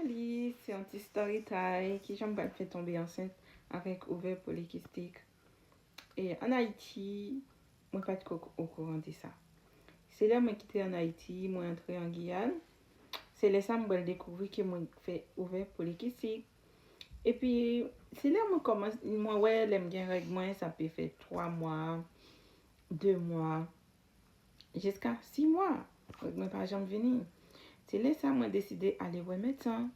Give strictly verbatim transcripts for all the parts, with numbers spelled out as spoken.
Li, se yon ti story time. Kijan m pral fè tonbe ansent avèk ovè polikistik. E ann Ayiti, mwen pa t ko okouran de sa. Se lè mwen kite ann Ayiti, mwen antre an Giyàn. Se lè sa m pral dekouvri ke mwen fè ovè polikistik. Epi, se lè mwen kòmanse, mwen wè lè m gen règ mwen, sa pe fè twa mwa, de mwa, jiska sis mwa. Règ mwen pa janm vini. Se lè sa mwen deside ale wè medsen.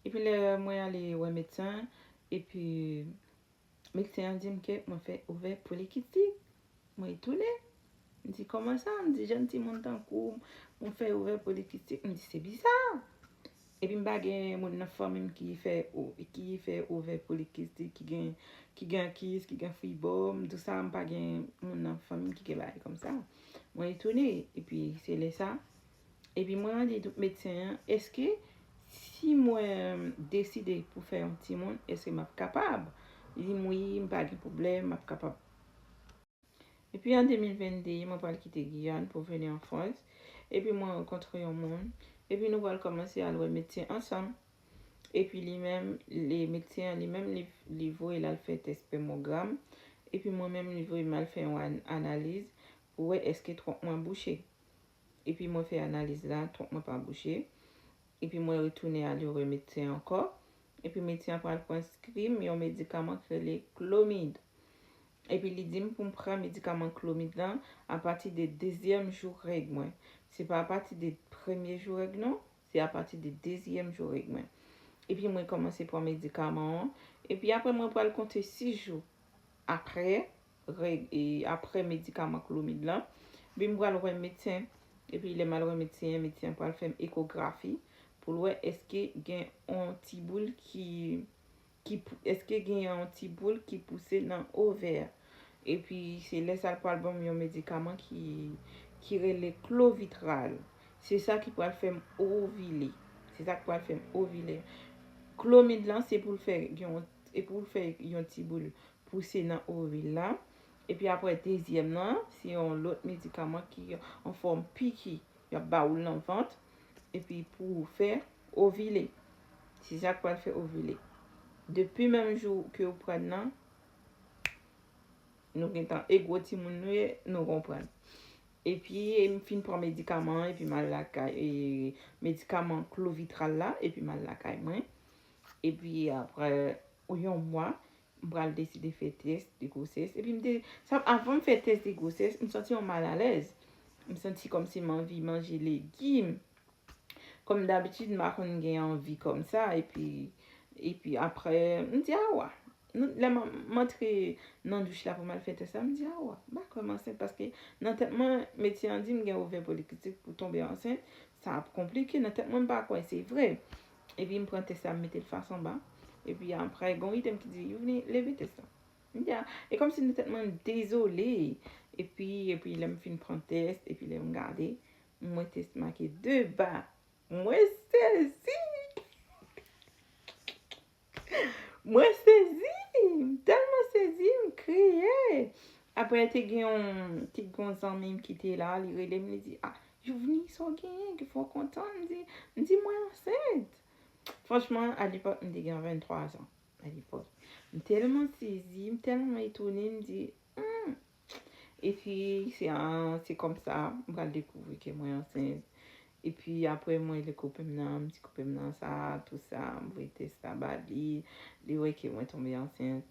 Epi lè mwen ale wè medsen, epi medsen an di m ke mwen fè ovè polikistik. Mwen etone. M di, "Kòman sa?" M di, "Jèn timoun tankou m, mwen fè ovè polikistik." M di, "Se biza." Epi m pa gen moun nan fanmi m ki fè o-, ki fè ovè polikistik, ki gen, ki gen kis, ki gen fibòm, tou sa, m pa gen moun nan fanmi m ki gen bagay kòm sa. Mwen etone. Epi se lè sa, epi mwen mande medsen an, "Èske si mwen deside pou fè yon timoun, èske m ap kapab?" Li di m, "Wi, m pa gen pwoblèm, m ap kapab." Epi an de mil venn de, mwen pral kite Giyàn pou vini an Frans. Epi mwen rankontre yon moun. Epi nou pral kòmanse al wè medsen ansanm. Epi li menm, li, medsen an li menm, li, li voye l al fè tès pèmogram. Epi mwen menm, li voye m al fè yon an-, analiz pou wè èske twonp mwen bouche. Epi mwen fè analiz la, twonp mwen pa bouche. Epi mwen retounen ale wè medsen ankò. Epi medsen an pral preskri m yon medikaman ki rele Clomid. Epi li di m pou m pran medikaman Clomid lan apati de dezyèm jou règ mwen. Se pa apati de premye jou règ non, se apati de dezyèm jou règ mwen. Epi mwen kòmanse pran medikaman an. Epi apre mwen pral konte sis jou apre règ, e apre medikaman Clomid lan. Epi m pral wè medsen. Epi lè m al wè medsen an, medsen an pral fè m ekografi pou l wè èske gen yon ti boul ki, ki pou-, èske gen yon ti boul ki pouse nan ovè. Epi se lè sa l pral ban m yon medikaman ki, ki rele Clovitral. Se sa ki pral fè m ovile. Se sa ki pral fè m ovile. Clomid lan, se pou l fè yon, e pou l fè yon ti boul pouse nan ovil la. Epi apre dezyèm nan, se yon lòt medikaman ki an fòm piki. Y ap ba ou l nan vant. Epi pou w fè ovile. Se sa k pral fè ovile. Depi menm jou ke w pran nan, nou gentan e gwo timoun nou ye, nou konprann. Epi m fin pran medikaman an, epi m al lakay, e, medikaman Clovitral la, epi m al lakay mwen. Epi apre yon mwa, m pral deside fè tès de gwosès. Epi m te, sa, avan m fè tès de gwosès, m santi yon malalèz. M santi kòmsi m anvi manje legim. Kòm dabitid, m pa konn gen anvi kòm sa. Epi, epi apre, m di, "A wa." Lè m, m antre nan douch la pou m al fè tès la, m di, "A wa, m pa kwè m ansent." Paske nan tèt mwen, medsen an di m gen ovè polikistik pou tonbe ansent. Sa ap konplike. Nan tèt mwen, m pa kwè se vre. Epi m pran tès la, m mete l fas anba. Epi apre, gen yon ide m ki di, "Youvni, leve tès la." M di, "A." E kòmsi nan tèt mwen, m dezole. Epi, epi lè m fin pran tès, epi lè m gade, m wè tès make de ba. Mwen sezi! Mwen sezi! M tèlman sezi, m kriye. Apre, te gen yon, te gen yon zanmi m ki te la, li rele m, li di, "A, Youvni, sa w genyen ki fè w kontan?" M di, m di, "Mwen ansent." Franchman, alepòk, m te gen venntwa zan. Alepòk. M tèlman sezi, m tèlman etone, m di, "Hmm." Epi, se an, se kòmsa, m pral dekouvri ke mwen ansent. Epi, apre, mwen rele koupè m nan, m di koupè m nan sa, tou sa, m voye tès la ba li, li wè ke mwen tonbe ansent.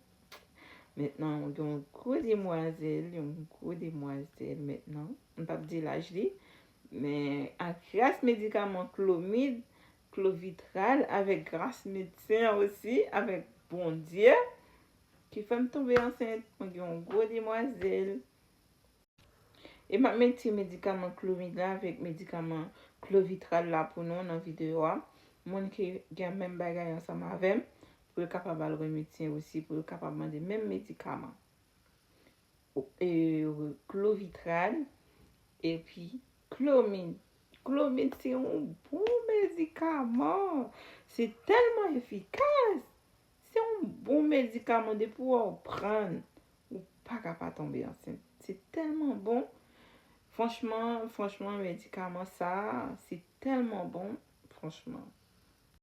Mentnan, yon gwo demwazèl, yon gwo demwazèl mentnan. M p ap di laj li, men a gras medikaman Clomid, Clovitral, avèk gras medsen an osi, avèk Bondye, ki fè m tonbe ansent, mwen gen yon gwo demwazèl. E m ap mete medikaman Clomid la avèk medikaman Clovitral la pou nou nan videyo a. Moun ki gen menm bagay ansanm avè m, pou yo kapab al wè medsen osi, pou yo kapab mande menm medikaman. E, Clovitral, epi Clomid. Clomid se yon bon medikaman. Se tèlman efikas. Se yon bon medikaman, depi w pran, ou pa ka pa tonbe ansent. Se tèlman bon. Franchman, franchman, medikaman sa, se tèlman bon. Franchman,